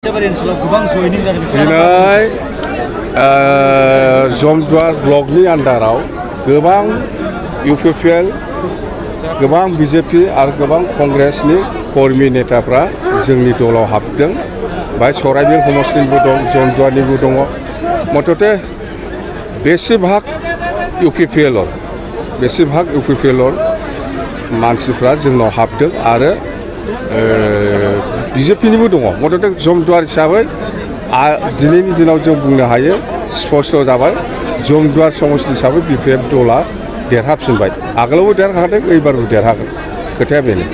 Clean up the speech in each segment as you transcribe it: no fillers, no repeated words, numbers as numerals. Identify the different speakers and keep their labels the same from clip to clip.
Speaker 1: दिनै जमदुवार ब्लकनि आन्दाराव गोबां इउपिपिएल गोबां बिजेपि आरो गोबां कंग्रेसनि कर्मी नेताफ्रा जोंनि दलाव हाबदों। बाय सराइबिल समस्तिनिबो दं, जमदुवारनिबो दङ। मथथे बेसेभाग इउपिपिएल मानसिफ्रा जोंनाव हाबदों आरो बिजेपिनिबो दङ। मथथे जमदुवार हिसाबै दिनैनि दिनाव जों बुंनो हायो स्पष्ट जाबाय जमदुवार समस्ति हिसाबै बिपिएफ दला देरहाफिनबाय। आगोलावबो देरहादों, एबारबो देरहागोन। खोथाया बेनो।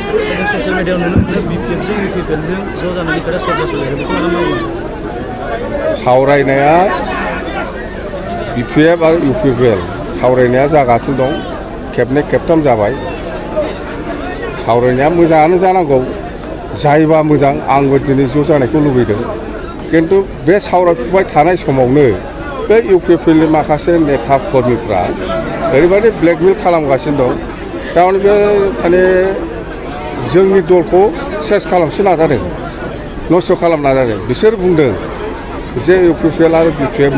Speaker 1: सावरायनाया बिपिएफ आरो इउपिपिएल सावरायनाया जागासिनो दं। खेबनै खेबथाम जाबाय। सावरायनाया मोजाङानो जानांगौ, जायोबा मोजां। आंबो दिनै ज' जानायखौ लुबैदों। किन्तु बे सावरायफुबाय थानाय समावनो बे इउपिपिएलनि माखासे नेता कर्मीफ्रा ओरैबायदि ब्लेकमेल खालामगासिनो दं। थारमाने बे माने जोंनि दलखौ सेस खालामनो नाजादों, नस्थ' खालामनो नाजादों। बिसोर बुंदों जे इउपिपिएल आरो बिपिएफ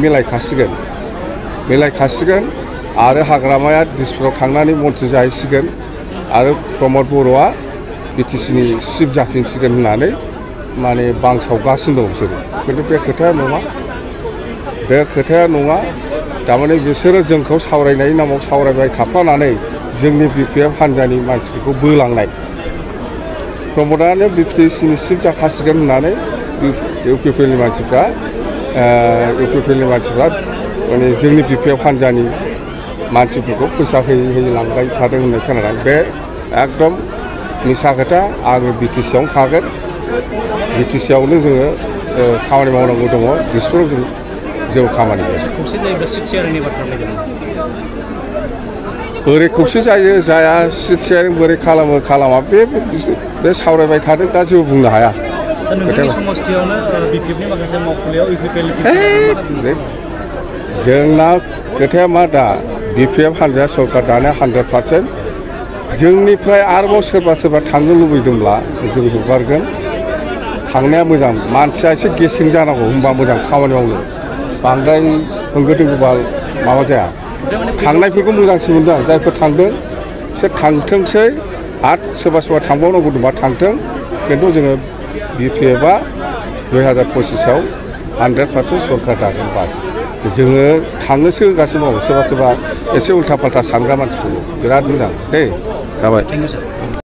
Speaker 1: मिलायखासिगोन आरो हाग्रामाया दिसपुराव थांनानै मन्थ्रि जाहैसिगोन आरो प्रमद बर'आ बिटिसिनि चिफ जाफिनसिगोन होननानै माने बांसावगासिनो दं बिसोरो। किन्तु बे खोथाया नङा। थारमाने बिसोरो जोंखौ सावरायनायनि नामाव सावरायबाय थाफ्लानानै जोंनि बिपिएफ हान्जानि मानसिफोरखौ बोलांनाय। प्रमदानो बिटिसिनि चिफ जाखासिगोन होननानै इउपिपिएलनि मानसिफ्रा माने जोंनि बिपिएफ हान्जानि मानसिफोरखौ फैसा होयै लांबाय थादों होननाय खोनादों। बे एकदम मिसा खोथा। आङो बिटिसिआवनो थागोन। बिटिसिआवनो जोङो खामानि मावनांगौ दङ। दिसपुराव जों जेबो खामानि गैया। बोरै खौसे जायो जाया, सिट शेयारिं बोरै खालामा बे सावरायबाय थादों। दा जेबो बुंनो हाया। जोंना खोथाया मा दा बिपिएफ हान्जाया सरकार दानाया 100%। जोंनिफ्राय आरोबाव सोरबा थांनो लुबैदोंब्ला जों हगारगोन। थांनाया मोजां, मानसिया एसे गेसें जानांगौ, होमबा मोजां खामानि मावनो। बांद्राय होंगो दोंगोबा माबा जाया। थांनायफोरखौ मोजांसिन मोनदों आं। जायफोर थांदों बिसोर थांथोंसै, आरो सोरबा थांबावनांगौ दंबा थांथों। खिन्थु जोङो बिपिएफआ 2025आव 100% सरकार दागोन बास। जोङो थांनोसो होगासिनो दं। सोरबा एसे उल्था फाल्था सानग्रा मानसिफोर बिराद मोजां दे जाबाय।